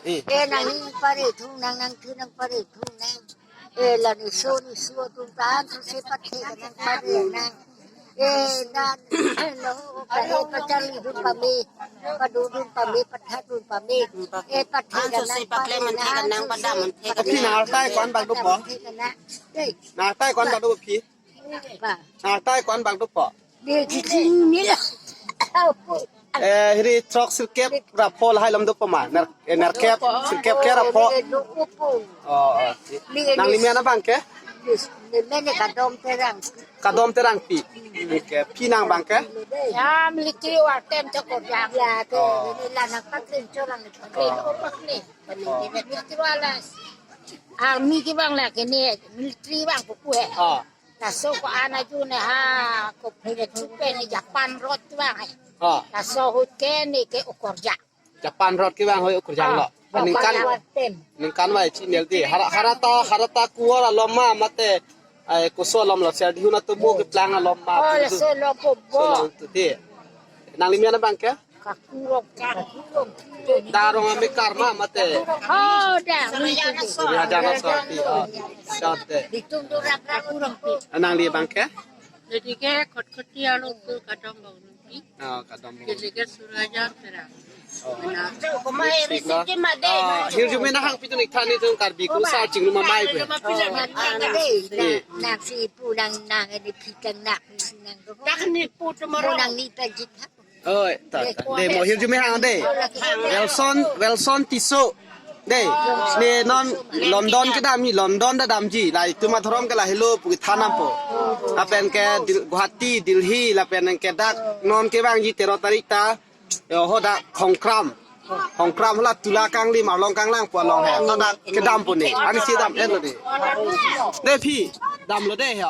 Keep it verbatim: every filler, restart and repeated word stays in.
Eh. Eh, nangning pare thunang, nangthu nang pare thunang. Eh, la neso neso atum ta ansose pathe nang pare nang. Eh, dan lo pare pacharlidun pame, padodun pame, pathatdun pame. Eh, pathe ansose nang pare paklem manthe nang, nang, ansose padam manthe. Aphi nang arta ko-an bak dopo? Pathe nang. Eh. Nang arta ko-an bak dopo aphi? Ba. Nang arta ko-an bak dopo? Di di di ni la. Apo. Eh, hiri throk sirkep ra pho lahai alam dopo ma? Ner, eh, nerkep, sirkep ke ra pho. Ni dopo. Oh, oh. Ni, nangli ni men abang ke? Ni, ni men ke Kadom Terang. Kadom Terangpi. Oke, aphi nang abang ke? Ya, military wartem chokor ya. Ya, ke, oh, ni la nang paklem chorang ni. Oh. Ke opak ni. Oh. Military wala. Army kevang la ke ni, military vang pupu he. Oh. Laso ko-an aju ne ha, ko phere chupe ne Japan rot vang he. Oh. Laso ahut ke ne ke okorjang. Japan rot kevang ahut okorjang lo. Ah, okorjang ningkan, wartem. Ningkan vai chinel di. Hara, harata, harata kuwar alom ma mate, eh, koso alom lo, ser dihun atum mo keplang alom ma. Oh, tu, tu. Laso lo ko bo. So lo tu di. Nangli men abang ke? Kakurong, kakurong. Darong ame karma mate. Oh, da. Suri hajar na sorti. Oh, short de. Ditung durak kakurong pi. Nangli abang ke? Jadi ke Khatkhati along tu Kadom Bangpi. Oh, Kadom Bangpi. Jadi ke Suri Hajar Terang. Oh. Thik lo. Oh, hirjume nang hangpi tu nik thani tu Karbi ku sa chingrum amei ku. Oh, nang, nang, eh, nang si pu nang nang ni pi kang nang si nang. Nang ni pu tu maro. Nang ni pajit ha. Oi, ta, ta. De mo hirjume hang de. Wilson, Wilson Tisso. De, ne non London kedam hi, London ta damji. Lahei atum adhorom ke lahelo pu kethan dampo. Lapen ke Dil-, Guwahati, Delhi, lapen ke dak non kevangji tero tarik ta. Yo ho dak Khongkram. Khongkram hala Tula Kanglim arlong kanglang pu along he. Ta dak kedam pu ne. Ani si dam-et lo de. De aphi, damlo de he.